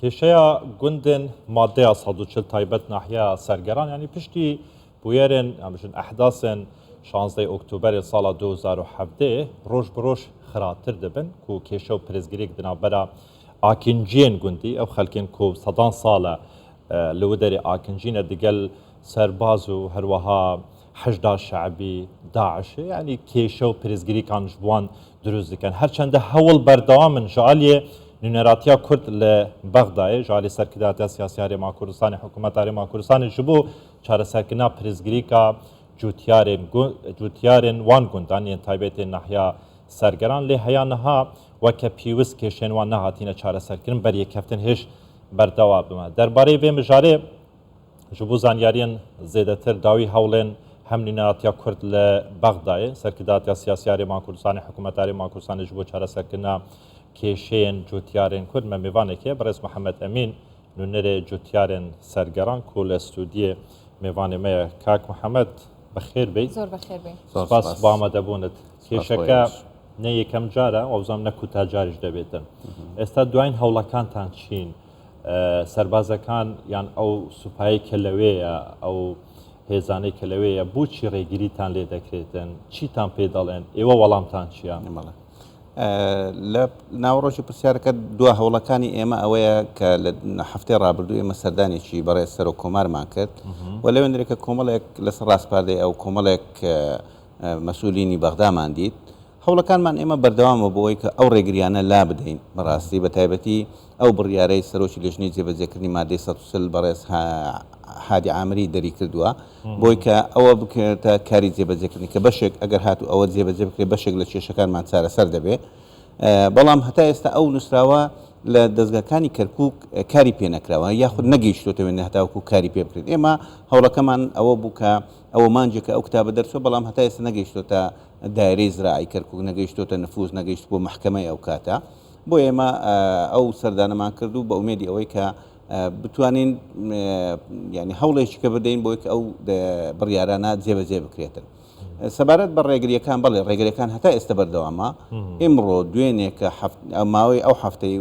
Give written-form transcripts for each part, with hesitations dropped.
کێشەیا گوندên مادەیا 140 تایبەت ناحیە سەرگەران یانی پشتی بویەرێن یان بژن ئەحداسێن شانزدەی ئۆکتۆبەرێ ساڵا 2017 ڕۆژ بە ڕۆژ خراپتر دبن کو کێشە و پرسگرێک di navbera ئاکنجیێن گوندی ئەو خەلکێن کو سەدان ساڵە li wi derê akincî ne digel serbaz û herweha حەشدا شەعبی داعشێ یانی کێشە و پرسگریکان ji wan دروست dikin. Her çende hewl berdewam in ji aliyê nûneratiya Kurd li Bexdayê, ji aliyê Serkidatiya Siyasî Herêma Kurdistanê, Hikûmeta Herêma Kurdistanê ji bo çareserkirina pirsgirîka cûtyarên cûtyarên wan gundan yên taybet ên nahiya Sergeran lê heya niha weke pîwist kêşeyên wan nehatîne çareserkirin beriyekeftin hêj berdewa bime. Derbarê vê mijarê Ji bo zanyariyên zêdetir dawî hewlên hem nûneratiya Kurd li Bexdayê, Serkidatiya Siyasî Herêma Kurdistanê, Hikûmeta Herêma Kurdistanê ji bo çareserkirina kêşeyên cotyarên Kurd me mêvanek heye, Birêz Mihemed Emîn, nûnerê cotyarên Sergeran ku li stûdiyê mêvanê me ye. Kak Mihemed bi xêr bey. Zor bi xêr bey. Spas bo amadebûnit. Kêşeke ne yekem car e, wabzanım ne kûta carîş debêtin. Êsta dwayîn hewlekantan çîn? سەربازەکان یان ئەو سوپایەی کە لەوێیە، ئەو هێزانەی کە لەوێیە، بۆچی ڕێگریتان لێ دەکرێتن؟ چیتان پێ دەڵێن؟ ئێوە وەڵامتان چییە؟ بەڵێ. لە ناوەڕۆکی پرسیارەکە دوا هەوڵەکانی ئێمە ئەوەیە کە لە هەفتەی ڕابردوو ئێمە سەردانێکی بەڕێز سەرۆک کۆمارمان کرد و لەوێندرێ کە کۆمەڵێک لەسەر ڕاسپاردەی ئەو کۆمەڵێک مەسئولینی بەغدامان دیت هەوڵەکانمان ئێمە بەردەوامە بۆ ئەوەی کە ئەو ڕێگریانە لابدەین بەڕاستی بە تایبەتی ئەو بڕیارەی سەرۆکی لێژنەی جێبەجێکردنی مادەی 140 بەڕێز هادی عامری دەریکردووە بۆی کە ئەوە بکرێتە کاری جێبەجێکردنی کە بەشێک ئەگەر هاتوو ئەوە جێبەجێ بکرێت بەشێک لە کێشەکانمان چارەسەر دەبێ بەڵام هەتا ئێستا ئەو نووسراوە لە دەزگاکانی کەرکک کاری پێ نەکراوە یاخود نەگەیشتۆتە وێنە هەتاوەکو کاری پێ بکرێت ئێمە هەوڵەکەمان ئەوە بوو کە ئەوە مانجێکە ئەو کتابە دەرچوە بەڵام هەتا ئێستا نەگەیشتۆتە دایرەی زراعی کەرکوک نەگەیشتۆتە نفوز نەگەیشت بۆ مەحکەمەی ئەو کاتە بۆ ئێمە ئەو سەردانەمان کرد و بە ئومێدی ئەوەی کە بتوانین ینی هەوڵێکی کە بدەین بۆی کە ئەو بڕیارانە جێبەجێ بکرێتن. سەبارەت بە ڕێگریەکان بەڵێ ڕێگرەکان هەتا ئێستا بەردەوامە ئیمڕۆ دوێنێ کە ماوەی ئەو هەفتەی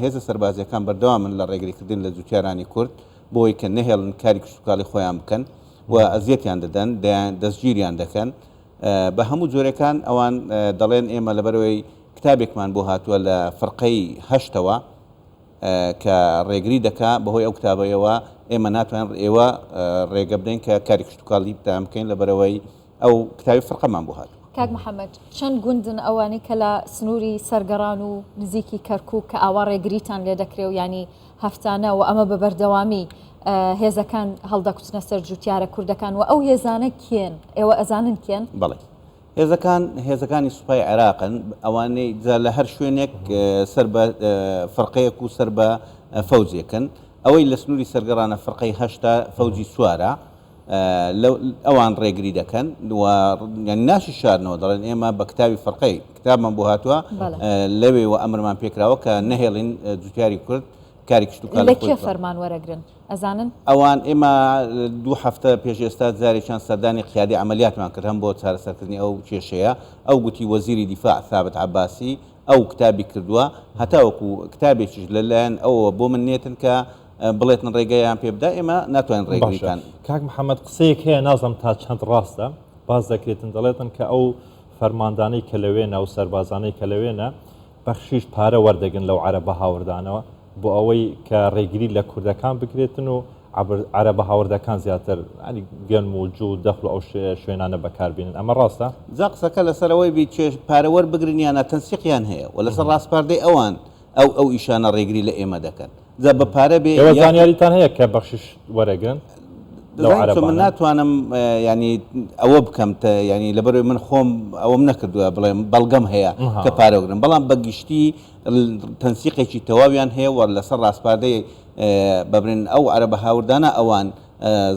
هێزە سەربازیەکان بەردەوامن لە ڕێگریکردن لە جوتیارانی کورد بۆی کە نەهێڵن کاری کشتتوکاڵی خۆیان بکەن و ئەزیەتیان دەدەن دەستگیریان دەکەن بە هەموو جۆرەکان ئەوان دەڵێن ئێمە لەبەرەوەی کتابێکمان بۆ هاتووە لە فرقەی هەشتەوە کە ڕێگری دەکا بەهۆی ئەو کتابەیەوە ئێمە ناتوانین ئێوە ڕێگە بدەین کە کاری کشتتوکاڵی بتان بکەین لەبەرەوەی ئەو کتابی فرقەمان بۆ هاتووە. کاک محەممەد چەند گوندن ئەوانەی کە لە سنووری سەرگەڕان و نزیکی کەرکووک کە ئاوا ڕێگریتان لێ دەکرێ و ینی هەفتانە و ئەمە بە بەردەوامی هێزەکان هەڵدەکوتنە سەر جوتیارە کوردەکان و ئەو هێزانە کێن؟ ئێوە ئەزانن کێن؟ بەڵێ هێزەکان هێزەکانی سوپای عێراقن ئەوانەی جا لە هەر شوێنێک سەر بە فرقەیەک و سەر بە فەوجێکن ئەوەی لە سنووری سەرگەڕانە فرقەی هەشتا فەوجی چوارە ئەوان ڕێگری دەکەن و ناشی شارنەوە دەڵێن ئێمە بە کتابی فەرقەی کتابمان بۆ هاتووە لەوێ و ئەمرمان پێکراوە کە نەهێڵین جوتیاری کورد کاری کشتوکاڵی لە کێ فەرمان وەرەگرن ئەزانن؟ ئەوان ئێمە دوو هەفتە پێش ئێستا جارێکیان سەردانی قیادی عەمەلیاتمان کرد هەم بۆ چارەسەرکردنی ئەو کێشەیە ئەو گوتی وەزیری دیفاع ثابت عەباسی ئەو کتابی کردووە هەتاوەکو کتابێکیش لەلایەن ئەوەوە بۆ من نێتن کە بڵێتن ڕێگەیان پێ بدا ئێمە ناتوانین باشە ڕێگریتان. کاک محەمەد قسەیەک هەیە نازانم تا چەند ڕاستە باس دەکرێتن دەڵێتن کە ئەو فەرماندانەی کە لەوێنە و سەربازانەی کە لەوێنە بەخشیش پارە وەردەگرن لەو عەرەبە هاوردانەوە بۆ ئەوەی کە ڕێگری لە کوردەکان بکرێتن و عەرەبە هاوردەکان زیاتر ینی گەنم و جو و دەخل و ئەو شوێنانە بەکاربینن ئەمە ڕاستە؟ جا قسەکە لەسەر ئەوەی بی چێ پارە وەربگرن یان نا تەنسیقیان هەیە و لەسەر ڕاسپاردەی ئەوان ئەو ئەو ئیشانە ڕێگری لە ئێمە دەکەن جا بە پارە بێ ئێوە زانیاریتان هەیە کە بەخشش وەرەگرن لەو دەزانی چۆن من عەرەبانە؟ ناتوانم یانی ئەوە بکەم تە یانی لەبەرئەوەی من خۆم ئەوەم نەکردووە بڵێم بەڵگەم هەیە کە پارە وەرگرن بەڵام بە گشتی تەنسیقێکی تەواویان هەیە و لەسەر ڕاسپاردەی بەبرن ئەو عەرەبە هاوردانە ئەوان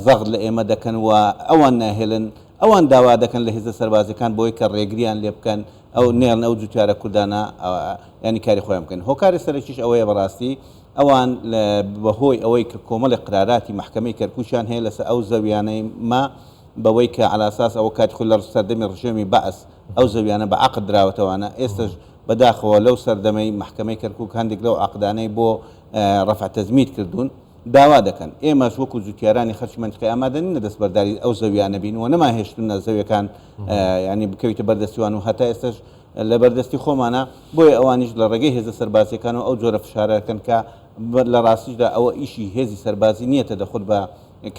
زەغت لە ئێمە دەکەن و ئەوان ناهێلن ئەوان داوا دەکەن لە هێزە سەربازیەکان بۆی کە ڕێگریان لێ بکەن ئەو نێڵن ئەو جوتیارە کوردانە ینی کاری خۆیان بکەن هۆکاری سەرەکیش ئەوەیە بەڕاستی ئەوان بەهۆی ئەوەی کە کۆمەڵی قراراتی مەحکەمەی کەرکوکیان هەیە لەسەر ئەو زەویانەی ما بەوەی کە عەلاساس ئەوە کاتی خۆی لە سەردەمی ڕژێمی بەعس ئەو زەویانە بە عەقد دراوەتەوانە ئێستەش بەداخەوە لەو سەردەمەی مەحکەمەی کەرکوک هەندێک لەو عەقدانەی بۆ ڕەفع تەجمید کردوون داوا دەکەن. ئێمەش وەکو جوتیارانی خەڵکی مەنتیقەی ئامادە نین دەستبەرداری ئەو زەویانە بین و نەمانهێشتوونە زەویەکان یانی بکەویتە بەردەستی وان و هەتا ئێستاش لە بەردەستی خۆمانە، بۆیە ئەوانیش لە ڕێگەی هێزە سەربازیەکانەوە ئەو جۆرە فشارە دەکەن کە لە ڕاستیشدا ئەوە ئیشی هێزی سەربازی نییە تەدەخول بە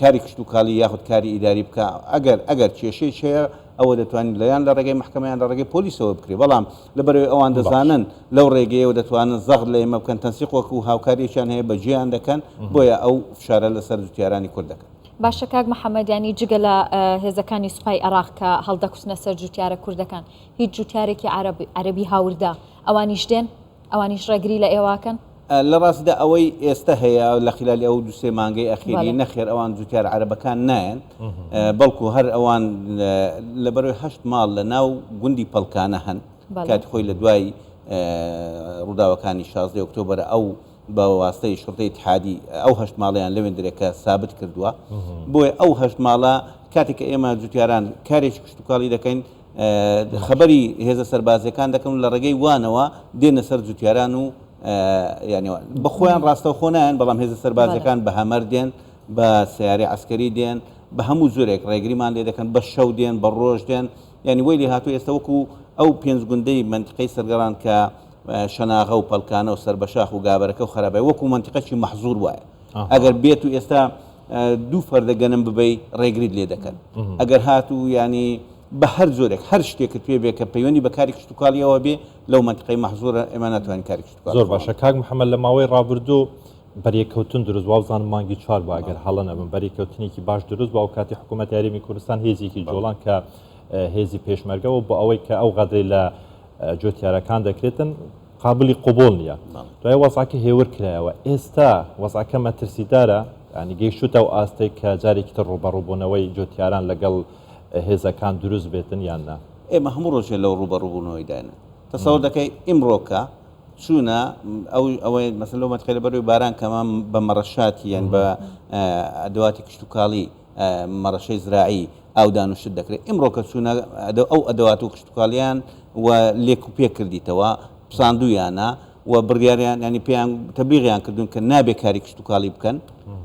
کاری کشتوکاڵی یاخود کاری ئیداری بکا، ئەگەر ئەگەر کێشەیش هەیە ئەوە دەتوانین لە یان لە ڕێگەی مەحکەمە یان لە ڕێگەی پۆلیسەوە بکرێ، بەڵام لەبەرئەوەی ئەوان دەزانن لەو ڕێگەیەوە دەتوانن زەغت لە ئێمە بکەن، تەنسیق وەکو هاوکارییەکیان هەیە بەجێیان دەکەن، بۆیە ئەو فشارە لەسەر جوتیارانی کورد دەکەن. باشە کاک محەمەد یانی جگە لە هێزەکانی سوپای عێراق کە هەڵدەکوتنە سەر جوتیارە کوردەکان هیچ جوتیارێکی عەرەب عەرەبی هاوردە ئەوانیش دێن؟ ئەوانیش ڕێگری لە ئێوە ئەکەن؟ لە ڕاستیدا ئەوەی ئێستە هەیە لە خلالی ئەو دوو سێ مانگەی ئەخیری نەخێر ئەوان جوتیار عەرەبەکان نایەن بەڵکو هەر ئەوان لەبەرەوەی هەشت ماڵ لە ناو گوندی پەڵکانە هەن کاتی خۆی لە دوای ڕووداوەکانی 16 ئۆکتۆبەرە ئەو بە واستەی شوڕتەی ئیتحادی ئەو هەشت ماڵەیان لەوێندرێکە سابت کردووە بۆیە ئەو هەشت ماڵە کاتێک کە ئێمە جوتیاران کارێکی کشتوکاڵی دەکەین خەبەری هێزە سەربازیەکان دەکەن و لە ڕێگەی وانەوە دێنە سەر جوتیاران و یانی بە خۆیان ڕاستەوخۆ نایەن بەڵام هێزە سەربازیەکان بە هەمەر دێن بە سیارەی عسکەری دێن بە هەموو جۆرێک ڕێگریمان لێ دەکەن بە شەو دێن بە ڕۆژ دێن یعنی وەی لێ هاتوو ئێستا وەکو ئەو پێنج گوندەی منتیقەی سەرگەڕان کە شەناغە و پەلکانە و سەربەشاخ و گابەرەکە و خەرابای وەکو منتیقەکی مەحزور وایە ئەگەر بێت و ئێستا دوو فەردە گەنم ببەی ڕێگریت لێ دەکەن ئەگەر هاتوو ینی بە هەر جۆرێک هەر شتێکت پێ بێ کە پەیوەندی بە کاری کشتوکاڵیەوە بێ لەو مەنتیقەی مەحزورە ئێمە ناتوانین کاری کشتوکاڵی زۆر باشە کاک محەممەد لە ماوەی ڕابردوو بەریەککەوتن دروست وابزانم مانگی چوار بوو ئەگەر هەڵە نەبم بەریکەوتنێکی باش دروست بوو ئەو کاتی حکوومەتی هەرێمی کوردستان هێزێکی جۆڵان کە هێزی پێشمەرگەوە بۆ ئەوەی کە ئەو غەدرەی لە جۆتیارەکان دەکرێتن قابلی قبوڵ نییە دوای وەزعەکە هێور کرایەوە ئێستا وەزعەکە مەترسیدارە ینی گەیشتوتە ئەو ئاستێک کە جارێکی تر ڕووبەڕووبوونەوەی جۆتیاران لەگەڵ هێزەکان دروست بێتن یان نا؟ ئێمە هەموو ڕۆژێ لەو ڕووبەڕووبوونەوەیداین. تەسەوەر دەکەی ئیمڕۆکە چوونە ئەو ئەوەی مەسەلەن لەو مەنتیقەی لەبەرەوەی باران کەمە بە مەڕەشاتی یان بە ئەدەواتی کشتوکاڵی مەڕەشەی زراعی ئاودان و شت دەکرێت ئیمڕۆکە چوونە ئەو ئەدەوات و کشتوکاڵیان و لێک و پێ کردیتەوە پساندوویانە و بڕیاریان یانی پێیان تەبلیغیان کردوون کە نابێ کاری کشتوکاڵی بکەن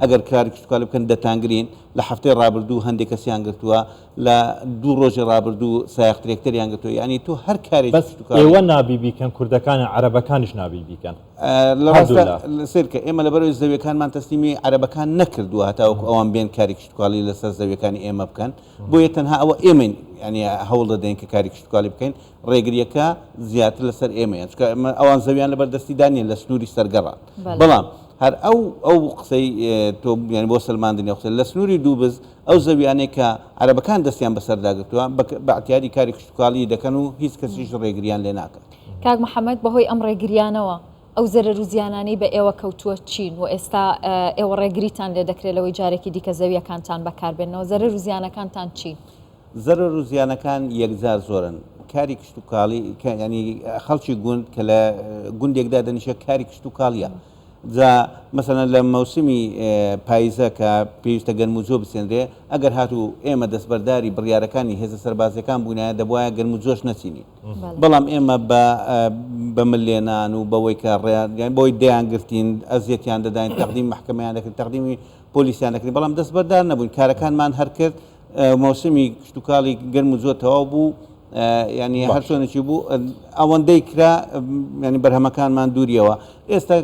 ئەگەر کاری کشتوکاڵی بکەن دەتانگرین لە هەفتەی ڕابردوو هەندێک کەسیان گرتووە لە دوو ڕۆژی ڕابردوو سایەق ترێکتەریان گرتووە یانی تۆ هەر کارێکی بەس کشتوکاڵی ئێوە نابی بیکەن کوردەکان یان عەرەبەکانیش نابی بیکەن لە ڕاستدا هەردوولا. سەیرکە ئێمە لەبەرئەوەی زەویەکانمان تەسلیمی عەرەبەکان نەکردووە هەتاوەکو ئەوان بێن کاری کشتوکاڵی لەسەر زەویەکانی ئێمە بکەن بۆیە تەنها ئەوە ئێمەین یانی هەوڵ دەدەین کە کاری کشتوکاڵی بکەین ڕێگریەکە زیاتر لەسەر ئێمەیە چونکە ئەوان زەویان لەبەر دەستی دانیە لە سنووری سەرگەڕان بەڵام هەر ئەو ئەو قسەی تۆ یانی بۆ سەلماندنی ئەو قسە لە سنووری دووبز ئەو زەویانەی کە عەرەبەکان دەستیان بەسەردا گرتووە بە ئەعتیادی کاری کشتوکاڵی دەکەن و هیچ کەسیش ڕێگریان لێ ناکات. کاک محەمەد بەهۆی ئەم ڕێگریانەوە ئەو زەرەر و زیانانەی بە ئێوە کەوتووە چین و ئێستا ئێوە ڕێگریتان لێ دەکرێت لەوەی جارێکی دیکە زەویەکانتان بەکاربێنەوە زەرەر و زیانەکانتان چین؟ زەرەر و زیانەکان یەکجار زۆرن. کاری کشتوکاڵی یانی خەڵکی گوند کە لە گوندێک دادەنیشێ کاری کشتوکاڵیە. جا مەسەلەن لە مەوسمی پایزە کە پێویستە گەنم و جۆ بچێنرێ ئەگەر هاتوو ئێمە دەستبەرداری بڕیارەکانی هێزە سەربازیەکان بووینایە دەبوایە گەنم و جۆش نەچینین. بەڵام ئێمە بە بە مل لێنان و بەوەی کە ڕێیان یانی بەوەی دەیانگرتین ئەزیەتیان دەداین تەقدیمی مەحکەمەیان دەکردین تەقدیمی پۆلیسیان دەکردین بەڵام دەستبەردار نەبووین کارەکانمان هەر کرد مەوسمی کشتوکاڵی گەرم و جۆ تەواو بوو ینی هەر چۆنێکی بوو ئەوەندەی کرا ینی بەرهەمەکانمان دووریەوە ئێستا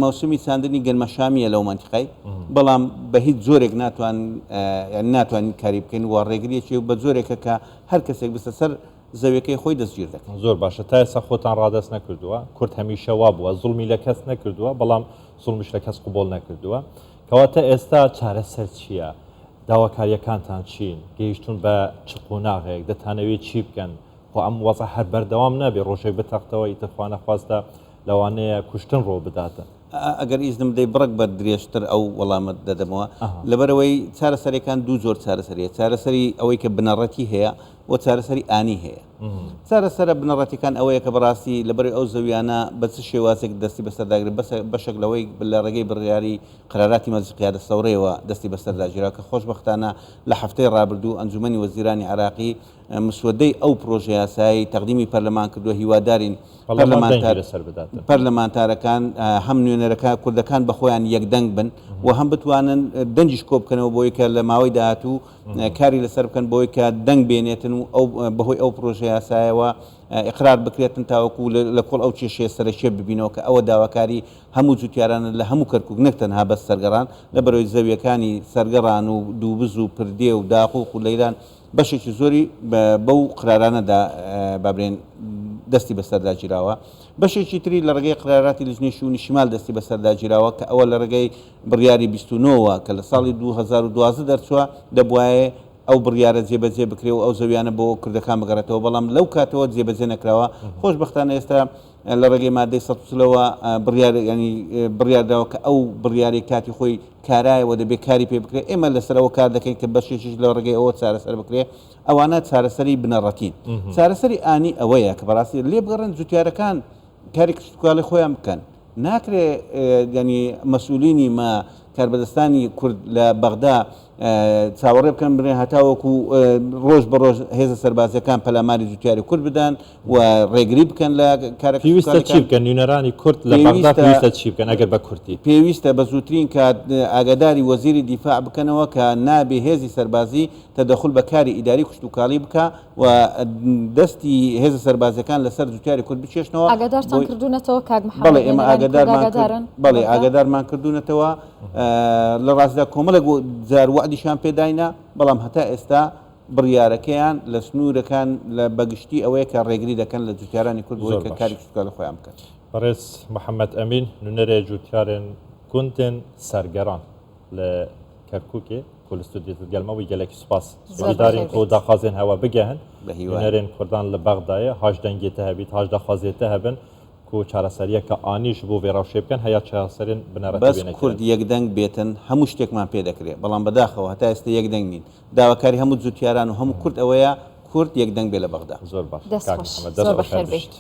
مەوسمی چاندنی گەنمەشامیە لەو مەنتیقەی بەڵام بە هیچ جۆرێک ناتوان ناتوانین کاری بکەین و ڕێگریەکی بە جۆرێکە کە هەر کەسێک بستە سەر زەویەکەی خۆی دەستگیر دەکەن. زۆر باشە تا ئێستا خۆتان ڕادەست نەکردووە کورد هەمیشە وابووە زوڵمی لە کەس نەکردووە بەڵام زوڵمیش لە کەس قبوڵ نەکردووە کەواتە ئێستا چارەسەر چییە؟ داواکارییەکانتان چین؟ گەیشتوون بە چ قۆناغێک؟ دەتانەوێ چی بکەن؟ خۆ ئەم وەزعە هەر بەردەوام نابێ، ڕۆژێک بتەقتەوە ئیتر خوانەخواستە لەوانەیە کوشتن ڕوو بداتن. ئەگەر ئیزنم بدەی بڕێک بە درێژتر ئەو وەڵامەت دەدەمەوە. لەبەرئەوەی چارەسەریەکان دوو جۆر چارەسەری هەیە، چارەسەری ئەوەی کە بنەڕەتی هەیە و چارەسەری ئانی هەیە. چارەسەرە بنەڕەتیەکان ئەوەیە کە بەڕاستی لەبەرەی ئەو زەویانە بە چ شێوازێک دەستی بەسەرداگرێت بەسە بەشێک لەوەی لە ڕێگەی بڕیاری قەراراتی مەجلیس قیادە سەورەیەوە دەستی بەسەردا گیرا کە خۆشبەختانە لە هەفتەی ڕابردوو ئەنجومەنی وەزیرانی عێراقی مسودەی ئەو پرۆژەیاسایەی تەقدیمی پەرلەمان کردووە هیوادارین پەرلەمان دەنگی لەسەر بدات. پەرلەمانتارەکان هەم نوێنەرەکان کوردەکان بەخۆیان یەکدەنگ بن و هەم بتوانن دەنگیش کۆبکەنەوە بۆی کە لە ماوەی داهاتوو کاری لەسەر بکەن بۆی کە دەنگ بێنێتن و ئەو بەهۆی ئەو پرۆژەیاسایەوە ئیقرار بکرێتن تاوەکو لە کۆڵ ئەو کێشەیە سەرەکیە ببینەوە کە ئەوە داواکاری هەموو جوتیارانە لە هەموو کەرکوک نەک تەنها بەس سەرگەڕان لەبەرئەوەی زەویەکانی سەرگەڕان و دووبز و پردێ و داقوق و لەیلان بەشێکی زۆری بەو قرارانەدا با بلێن دەستی بەسەردا گیراوە بەشێکی تری لە ڕێگەی قراراتی لجنەی شئونی شیمال دەستی بەسەردا گیراوە کە ئەوە لە ڕێگەی بڕیاری 29 وە کە لە ساڵی 2012 دەرچووە دەبوایە ئەو بڕیارە جێبەجێ بکرێ و ئەو زەویانە بۆ کوردەکان بگەڕێتەوە بەڵام لەو کاتەوە جێبەجێ نەکراوە خۆشبەختانە ئێستا لە ڕێگەی مادەی 140 ەوە بڕیار ینی بڕیار داوە کە ئەو بڕیارەی کاتی خۆی کارایە و دەبێ کاری پێ بکرێ ئێمە لەسەر ئەوە کار دەکەین کە بەشێکیش لە ڕێگەی ئەوە چارەسەر بکرێ ئەوانە چارەسەری بنەڕەتین چارەسەری ئانی ئەوەیە کە بەڕاستی لێ بگەڕێن جوتیارەکان کاری کشتوکاڵی خۆیان بکەن ناکرێ ینی مەسئولینی مە کاربەدەستانی کورد لە بەغدا چاوەڕێ بکەن بڵێن هەتاوەکو ڕۆژ بە ڕۆژ هێزە سەربازیەکان پەلاماری جوتیاری کورد بدەن و ڕێگری بکەن لە کارە پێویستە چی بکەن نوێنەرانی کورد لە بەغدا پێویستە چی بکەن ئەگەر بە کورتی؟ پێویستە بە زووترین کات ئاگاداری وەزیری دیفاع بکەنەوە کە نابێ هێزی سەربازی تەدەخول بە کاری ئیداری کشتوکاڵی بکا و دەستی هێزە سەربازیەکان لەسەر جوتیاری کورد بکێشنەوە. ئاگادارتان کردوونەتەوە کاک محەمەد؟ بەڵێ ئێمە ئاگادارمان کرد، بەڵێ ئاگادارمان کردوونەتەوە. لە ڕاستیدا کۆمەڵێک جار وەعدیشیان پێداینە، بەڵام هەتا ئێستا بڕیارەکەیان لە سنوورەکان لە بەگشتی ئەوەیە کە ڕێگری دەکەن لە جوتیارانی کورد بۆی کە کاری کشتوکاڵی خۆیان بکەن. بەڕێز محەمەد ئەمین نوێنەرێ جوتیارێن گوندێن سەرگەران لە کەرکوکێ کو لە ستودیۆ گەل مە وی گەلەکی سوپاس. هیوادارین کو داخوازێن هەوە بگەهن. نوێنەرێن کوردان لە بەغدایێ هاش دەنگێ تە هەبیت هاش داخوازێ تە هەبن کو چارەسەریەکە ئانی ژ بۆ ڤێ ڕەوشێ بکەن هەیا چارەسەرێن بنەڕەتی بەس بێنە کورد کردن. یەک دەنگ بێتن هەموو شتێکمان پێ دەکرێ بەڵام بەداخەوە هەتا ئێستا یەک دەنگ نین داواکاری هەموو جوتیاران و هەموو کورد ئەوەیە کورد یەک دەنگ بێ لە بەغدا. زۆر باش دەست کاک خۆش محمد دەست زۆر خۆش بەخێر هەر بێیت. بژیت.